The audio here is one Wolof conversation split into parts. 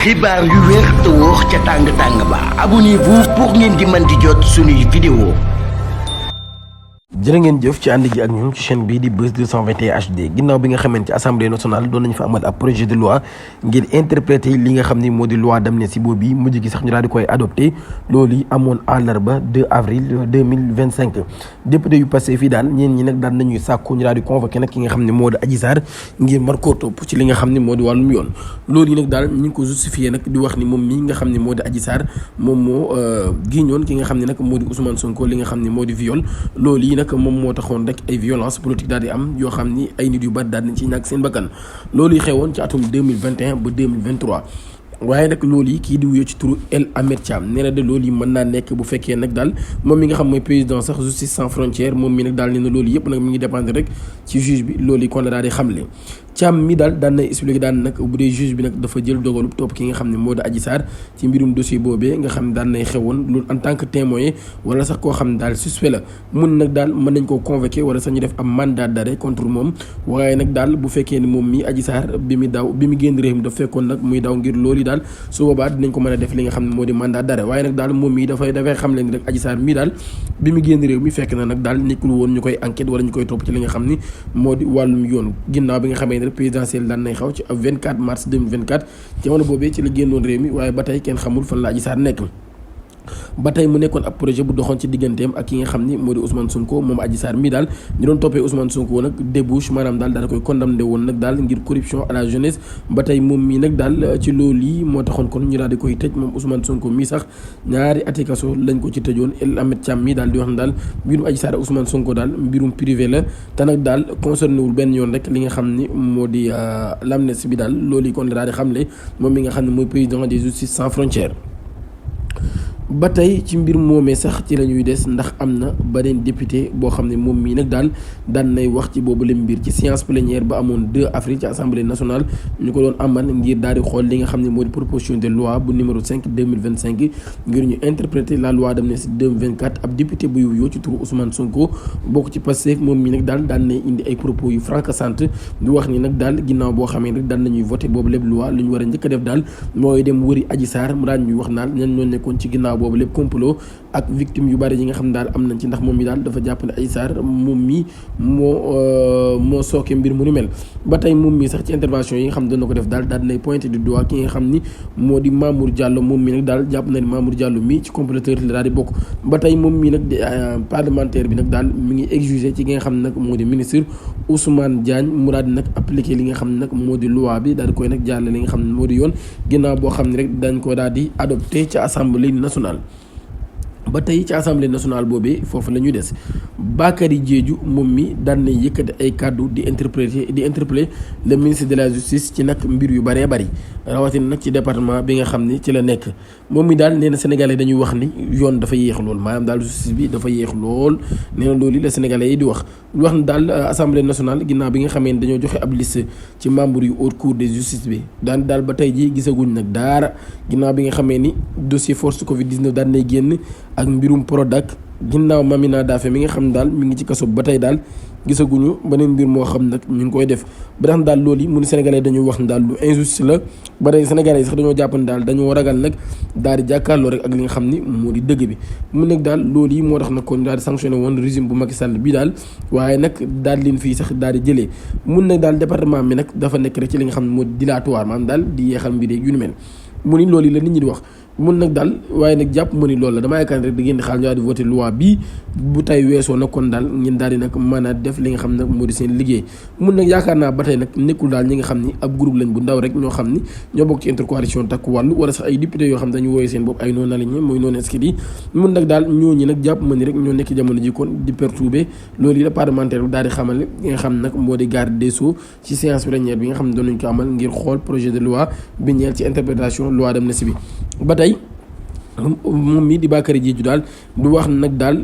xibaar yu wér te wóor ca tàng ba abonnez-vous pour ngeen di mën di jot suñuy vidéo. jërë ngeen jëf ci ànd ji ak ñun ci chaîne bii di Buzz 221 HD ginnaaw bi nga xamante ci assemblée nationale doon nañu fa amal ab projet de loi ngir interpréter li nga xam ni moo di loi d'amnistie boobu bi mujj gi sax ñu daal di koy adopté loolu yi amoon àllarba 2 avril 2025 député yu passé fii daal ñeen ñi nag daan nañuy sàkku ñu daal di convoqué nag ki nga xam ne moo di Adji Sarr ngir mar koo topp ci li nga xam ne moo di wàllum yoon loolu yi nag daal ñu ngi ko justifié nag di wax ni moom mii nga xam ne moo di Adji Sarr moom moo giiñoon ki nga xam ne nag moo di Ousmane Sonko li nga xam ne moo di viol loolu yi nag moom moo taxoon rek ay violence politique daal di am yoo xam ni ay nit yu bari daal nañ ci ñàkk seen bakkan loolu yi xewoon ci atum 2021 ba 2023 waaye nag loolu yi kii di wuyoo ci turu El Ahmed Thiam nee na de loolu yi mën naa nekk bu fekkee nag daal moom mi nga xam mooy président sax justice sans frontière moom mi nag daal nee na loolu yëpp nag mi ngi dépendre rek ci juge bi loolu yi kon la daal di xamle Thiam mi daal daan na expliqué daan nag bu dee juge bi nag dafa jël dogalu topp ki nga xam ne moo di Adji Sarr ci mbirum dossier boobee nga xam ne daan nay xewoon loolu en tant que témoin wala sax koo xam ne daal suspect la mun nag daal mën nañ koo convoqué wala sax ñu def am mandat d'arrêt contre moom waaye nag daal bu fekkee ni moom mi Adji Sarr bi mu génn réew mi dafa fekkoon nag muy daw ngir loolu yi daal su boobaa dinañ ko mën a def li nga xam ne moo di mandat d'arrêt waaye nag daal moom mii dafay xam leen ni rek Adji Sarr mii daal bi mu génn réew mi fekk na nag daal nekkul woon ñu koy enquête wala ñu koy topp ci li nga xam ni moo di wàllum yoon ginnaaw bi nga xamee ne rek présidentielle daan nay xaw ci 24 mars 2024 jamono boobee ci la génnoon réew mi waaye ba tey kenn xamul fan la Adji Sarr nekk ba tey mu nekkoon ab projet bu doxoon ci digganteem ak ki nga xam ni moo di Ousmane Sonko moom Adji Sarr mii daal ñu doon toppee Ousmane Sonko nag débouche maanaam daal daal koy condamné woon nag daal ngir corruption à la jeunesse ba tey moom mii nag daal ci loolu yi moo taxoon kon ñu daal di koy tëj moom Ousmane Sonko mii sax ñaari ati kaso lañ ko ci tëjoon El Ahmed Thiam mii daal di wax ne daal mbirum Adji Sarr Ousmane Sonko daal mbirum privé la te nag daal concerné wul benn yoon rek li nga xam ni moo di l'amnistie bi daal loolu yi kon la daal di xamle moom mi nga xam ne mooy président des justice sans frontières ba tey ci mbir moomee sax ci la ñuy des ndax am na beneen député boo xam ne moom mii nag daal daan nay wax ci boobu la mbir ci séance plénière ba amoon 2 avril ci assemblée nationale ñu ko doon amal ngir daal di xool li nga xam ne moo di proposition de loi bu numéro 5 2025 ngir ñu interpréter la loi d'amnistie 2024 ab député buy wuyoo ci turu Ousmane Sonko bokk ci Pastef moom mii nag daal daan nay indi ay propos yu fracassante du wax ni nag daal ginnaaw boo xamee nag daan nañuy voté boobu lépp loi lu ñu war a njëkk a def daal mooy dem wëri Adji Sarr mu daan ñuy wax naal ñan ñoo nekkoon ci ginnaaw boobu lépp complot ak victime yu bari yi nga xam ne daal am nañ ci ndax moom mi daal dafa jàpp ne Adji Sarr moom mi moo sooke mbir mu ni mel ba tey moom mi sax ci intervention yi nga xam ne doon na ko def daal daal dinay pointé du doigt ki nga xam ni moo di Mamour Diallo moom mi nag daal jàpp na ni Mamour Diallo mi ci comploteur la daal di bokk ba tey moom mi nag parlementaire bi nag daal mi ngi exigé ci ki nga xam ne nag moo di ministre Ousmane Diagne mu daal di nag appliqué li nga xam ne nag moo di loi bi daal di koy nag jàlle li nga xam ne moo di yoon ginnaaw boo xam ne rek dañ ko daal di adopté ci assemblée nationale ba tey ci assemblée nationale boobee foofu la ñuy des Bakary Diédhiou moom mi daan na yëkkati ay kàddu di interpeller le ministre de la justice ci nag mbir yu bëree bëri rawatina nag ci département bi nga xam ni ci la nekk moom mi daal nee na sénégalais dañuy wax ni yoon dafa yéex lool maanaam daal justice bi dafa yéex lool nee na loolu la sénégalais yi di wax ni daal assemblée nationale ginnaaw bi nga xamee ne dañoo joxe ab liste ci membre yu haute cour de justice bi daal ba tey ji gisaguñ nag daara ginnaaw bi nga xamee ni dossier force Covid 19 daan nay génn ak mbirum Prodac ginnaaw Mamina Daffé mi nga xam ne daal mi ngi ci kaso ba tey daal gisaguñu beneen mbir moo xam nag ñu ngi koy def ba tax daal loolu yi mu ni sénégalais dañuy wax ne daal lu injuste la ba tey sénégalais yi sax dañoo jàpp ne daal dañoo ragal nag daal di jàkkaarloo rek ak li nga xam ni moo di dëgg bi mun nag daal loolu yi moo tax nag kon daal di sanctionné woon régime bu Macky Sall bi daal waaye nag daal leen fii sax daal di jëlee mun nag daal département bi nag dafa nekk rek ci li nga xam ne moo di dilatoire maanaam daal di yeexal mbir yu ni mel mu ni loolu yi la nit ñi di wax mun nag daal waaye nag jàpp ma ni loolu la damaa yaakaar rek da ngeen di xaar ñu daal di voté loi bii bu tey weesoo nag kon daal ngeen daal di nag mën a def li nga xam nag moo di seen liggéey mun nag yaakaar naa ba tey nag nekkul daal ñi nga xam ni ab groupe lañ bu ndaw rek ñoo xam ni ñoo bokk ci intercoalition takku wàllu wala sax ay député yoo xam dañu wooyee seen bopp ay non aligné mooy non inscrits yi mun nag daal ñooñu nag jàpp ma ni rek ñoo nekk jamono ji kon di perturber loolu yi la parlementaire bi daal di xamal li nga xam nag moo di garde des sceaux ci séance plénière bi nga xam ne doon nañu ko amal ngir xool projet de loi bi ñeel ci interprétation loi d'amnistie bi ba tey moom mii di Bakary Diédhiou daal du wax nag daal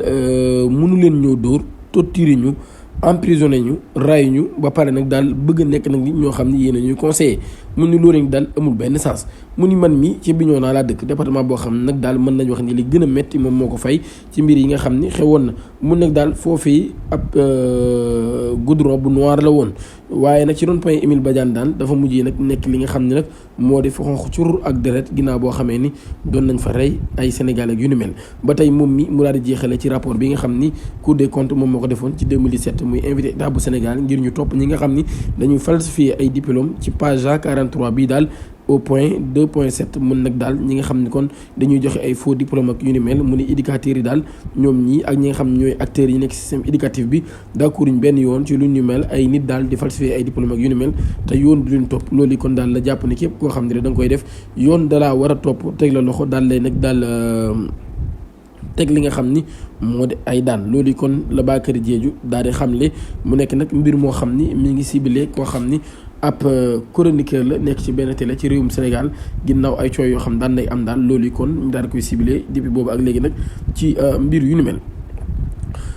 mënu leen ñoo dóor torturer ñu emprisonné ñu ray ñu ba pare nag daal bëgg a nekk nag nit ñoo xam ne yéen a ñuy conseillé mu ni loolu daal amul benn sens. mu ni man mi ci Bignona laa dëkk département boo xam ne nag daal mën nañ wax ni li gën a métti moom moo ko fay ci mbir yi nga xam ni xewoon na mun nag daal foofii ab goudron bu noir la woon waaye nag ci rond-point Émile Badiane daal dafa mujjee nag nekk li nga xam ne nag moo di fa xonq cur ak deret ginnaaw boo xamee ni doon nañ fa rey ay Sénégal ak yu ni mel ba tey moom mi mu daal di jeexale ci rapport bi nga xam ni Cour des comptes moom moo ko defoon ci 2017 muy invité état bu Sénégal ngir ñu topp ñi nga xam ni dañuy falsifier ay diplôme ci page 43 bii daal au point 2.7 mun nag daal ñi nga xam ne kon dañuy joxe ay faux diplôme ak yu ni mel mu ni éducateurs yi daal ñoom ñii ak ñi nga xam ne ñooy acteurs yi nekk système éducatif bi d'accord ñu benn yoon ci lu ñu mel ay nit daal di falsifier ay diplôme ak yu ni mel te yoon du leen topp loolu kon daal la jàpp ne képp koo xam ne da nga koy def yoon dalaa war a topp teg la loxo daal lay nag daal teg li nga xam ni moo di ay daan loolu kon la Bakary Diédhiou daal di xamle mu nekk nag mbir moo xam ni mi ngi ciblé koo xam ni ab chroniqueur la nekk ci benn télé ci réewum Sénégal ginnaaw ay coow yoo xam daan nay am daal loolu kon ñu daal di koy ciblé depuis boobu ak léegi nag ci mbir yu ni mel.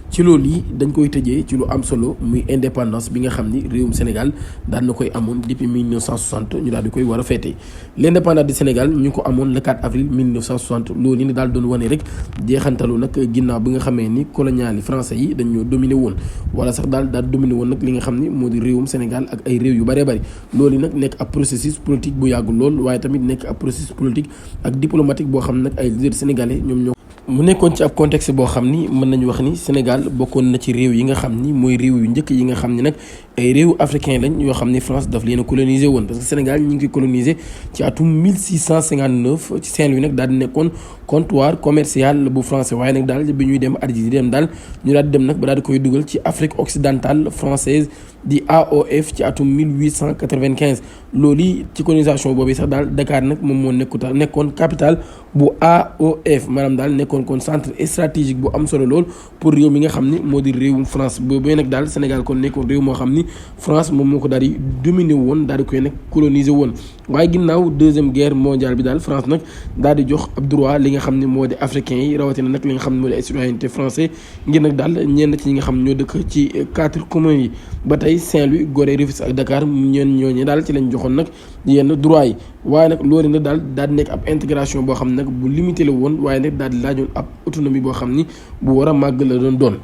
ci loolu yi dañ koy tëjee ci lu am solo muy indépendance bi nga xam ni réewum Sénégal daan na koy amoon depuis 1960 ñu daal di koy war a féete l'indépendance du Sénégal ñu ko amoon le 4 avril 1960 loolu ni daal doon wane rek jeexantalu nag ginnaaw bi nga xamee ni colonial yi français yi dañoo dominé woon wala sax daal dominé woon nag li nga xam ni moo di réewum Sénégal ak ay réew yu bëree bëri loolu nag nekk ab processus politique bu yàggu lool waaye tamit nekk ab processus politique ak diplomatique boo xam nag ay leaders sénégalais ñoom ñoo mu nekkoon ci ab contexte boo xam ni mën nañu wax ni Sénégal bokkoon na ci réew yi nga xam ni mooy réew yu njëkk yi nga xam ni nag ay réew africain lañ yoo xam ni France daf leen a colonisé woon parce que Sénégal ñu ngi koy colonisé ci atum 1659 ci Saint-Louis nag daal di nekkoon comptoir commercial bu français waaye nag daal bi ñuy dem Algérie dem daal ñu daal di dem nag ba daal di koy dugal ci Afrique occidentale française di AOF ci atum 1895 loolu yi ci colonisation boobu sax daal Dakar nag moom moo nekkoon capitale bu AOF maanaam daal nekkoon kon centre stratégique bu am solo lool pour réew mi nga xam ni moo di réewum France boobu nag daal Sénégal kon nekkoon réew moo xam ni France moom moo ko daal di dominé woon daal di koy nag coloniser woon waaye ginnaaw deuxième guerre mondiale bi daal France nag daal di jox ab droit li nga xam ne moo di africains yi rawatina nag li nga xam ne moo di ay citoyenneté français ngir nag daal ñenn ci ñi nga xam ne ñoo dëkk ci quatre communes yi ba tey Saint-Louis Gorée Rufisque ak Dakar ñooñu daal ci lañ joxoon nag yenn droit yi waaye nag loolu nag daal di nekk ab intégration boo xam ne nag bu limité la woon waaye nag daal di laajoon ab autonomie boo xam ni bu war a màgg la doon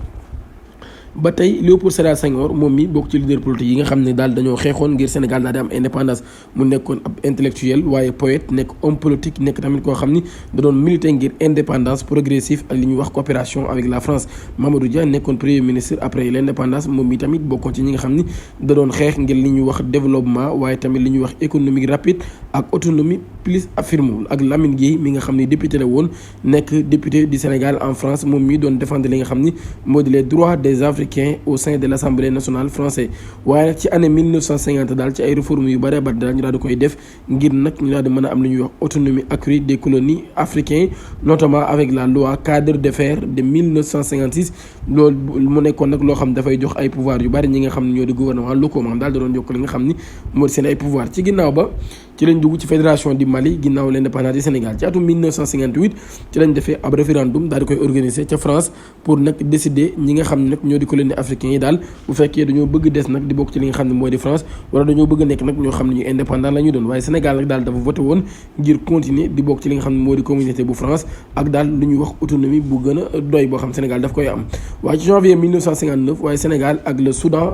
ba tey Léopold Sédar Senghor moom mi bokk ci leader politique yi nga xam ne daal dañoo xeexoon ngir Sénégal daal di am indépendance mu nekkoon ab intellectuel waaye poète nekk homme politique nekk tamit koo xam ni da doon militer ngir indépendance progressive ak li ñuy wax coopération avec la France. Mamadou Dia nekkoon premier ministre après l'indépendance moom mi tamit bokkoon ci ñi nga xam ni da doon xeex ngir li ñuy wax développement waaye tamit li ñuy wax économique rapide ak autonomie plus affirmée ak Lamine Gueye mi nga xam ni député la woon nekk député du Sénégal en France moom mi doon défendre li nga xam ni moo di les droits des Africains au sein de l'Assemblée nationale française waaye nag ci année 1950 daal ci ay réformes yu bare bare daal ñu daal di koy def ngir nag ñu daal di mën a am lu ñuy wax autonomie accrue des colonies africaines notamment avec la loi cadre de fer de 1956 loolu mu nekkoon nag loo xam dafay jox ay pouvoir yu bari ñi nga xam ne ñoo di gouvernement locaux maanaam daal da doon yokk li nga xam ni moo di seen ay pouvoir ci ginnaaw ba ci lañ dugg ci fédération du Mali ginnaaw l'indépendance du Sénégal ci atum 1958 ci lañ defee ab référendum daal di koy organiser ca France pour nag décider ñi nga xam ne nag ñoo di colonie africains yi daal bu fekkee dañoo bëgg des nag di bokk ci li nga xam ne moo di France wala dañoo bëgg nekk nag ñoo xam ne ñu indépendant la ñu doon waaye Sénégal nag daal dafa voté woon ngir continuer di bokk ci li nga xam ne moo di communauté bu France ak daal lu ñuy wax autonomie bu gën a doy boo xam Sénégal daf koy am waaye ci janvier 1959 waaye Sénégal ak le Soudan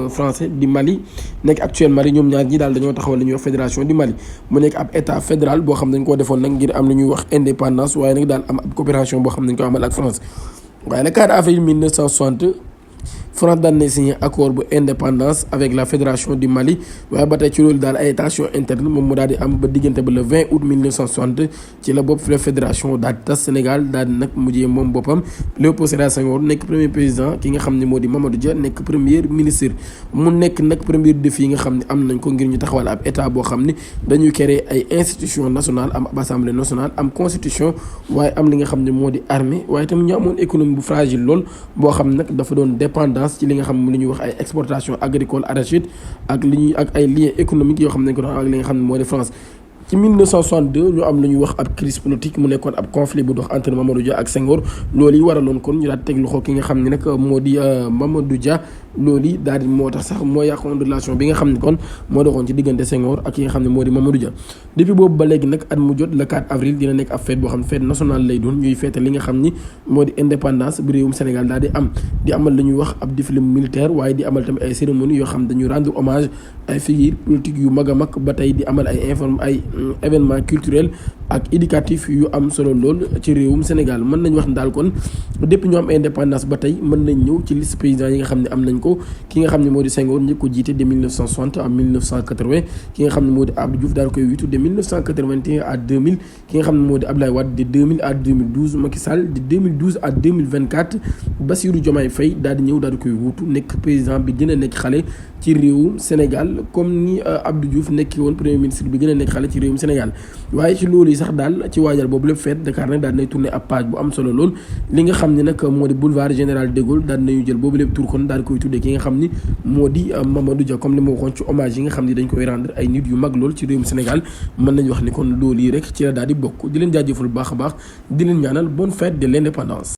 français di Mali nekk actuel Mali ñoom ñaar ñi daal dañoo taxawal li ñuy wax fédération du Mali mu nekk ab état fédéral boo xam dañ koo defoon nag ngir am lu ñuy wax indépendance waaye nag daal am ab coopération boo xam dañ ko amal ak France waaye le 4 avril 1960 France daan na signé accord bu indépendance avec la fédération du Mali waaye ba tey ci loolu daal ay tension interne moom mu daal di am ba diggante ba le 20 août 1960 ci la bopp la fédération daal di tas Sénégal daal di nag mujjee moom boppam Léopold Sédar Senghor nekk premier président ki nga xam ne moo di Mamadou Dia nekk premier ministre mu nekk nag premier défi yi nga xam ne am nañ ko ngir ñu taxawal ab état boo xam ne dañuy créer ay institution nationale am ab assemblée nationale am constitution waaye am li nga xam ne moo di armée waaye tamit ñu amoon économie bu fragile lool boo xam nag dafa doon dépendance ci li nga xam ne li ñuy wax ay exportation agricole arachide ak li ñuy ak ay liens économiques yoo xam ne ko doon ak li nga xam ne moo di France ci 1962 ñu am lu ñuy wax ab crise politique mu nekkoon ab conflit bu dox entre Mamadou Dia ak Senghor loolu yi waraloon kon ñu daal teg loxo ki nga xam ne nag moo di Mamadou Dia loolu yi daal di moo tax sax moo yàqoon relation bi nga xam ne kon moo doxoon ci diggante Senghor ak ki nga xam ne moo di Mamadou Dia. depuis boobu ba léegi nag at mu jot le 4 avril dina nekk ab fête boo xam ne fête nationale lay doon ñuy fête li nga xam ni moo di indépendance bu réewum Sénégal daal di am di amal la ñuy wax ab défilé militaire waaye di amal tamit ay cérémonie yoo xam dañuy rendre hommage ay figures politiques yu mag a mag ba tey di amal ay événements culturels ak éducatifs yu am solo lool ci réewum Sénégal. mën nañ wax ne daal kon depuis ñu am indépendance ba tey mën nañ ñëw ci liste président yi nga xam ne am nañ ko ki nga xam ne moo di Senghor njëkk ko jiite de 1960 à 1980 ki nga xam ne moo di Abdou Diouf daal koy wiitu de 1981 à 2000 ki nga xam ne moo di Abdoulaye Wade de 2000 à 2012 Macky Sall de 2012 à 2024 Bassirou Diomaye Faye daal di ñëw daal di koy wuutu nekk président bi gën a nekk xale ci réewum Sénégal comme ni Abdou Diouf nekk woon premier ministre bi gën a nekk xale ci réewum Sénégal. waaye ci loolu yi sax daal ci waajal boobu lépp fête Dakar nag daal nay tourné ab page bu am solo lool li nga xam ne nag moo di boulevard Général de Gaulle daal nañu jël boobu lépp tur kon daal koy tuddee ki nga xam ni moo di Mamadou Dia comme li ma waxoon ci hommage yi nga xam ni dañ koy rendre ay nit yu mag lool ci réewum Sénégal. mën nañu wax ni kon loolu yi rek ci la daal di bokk di leen jaajëfal bu baax a baax di leen ñaanal bonne fête de l'indépendance.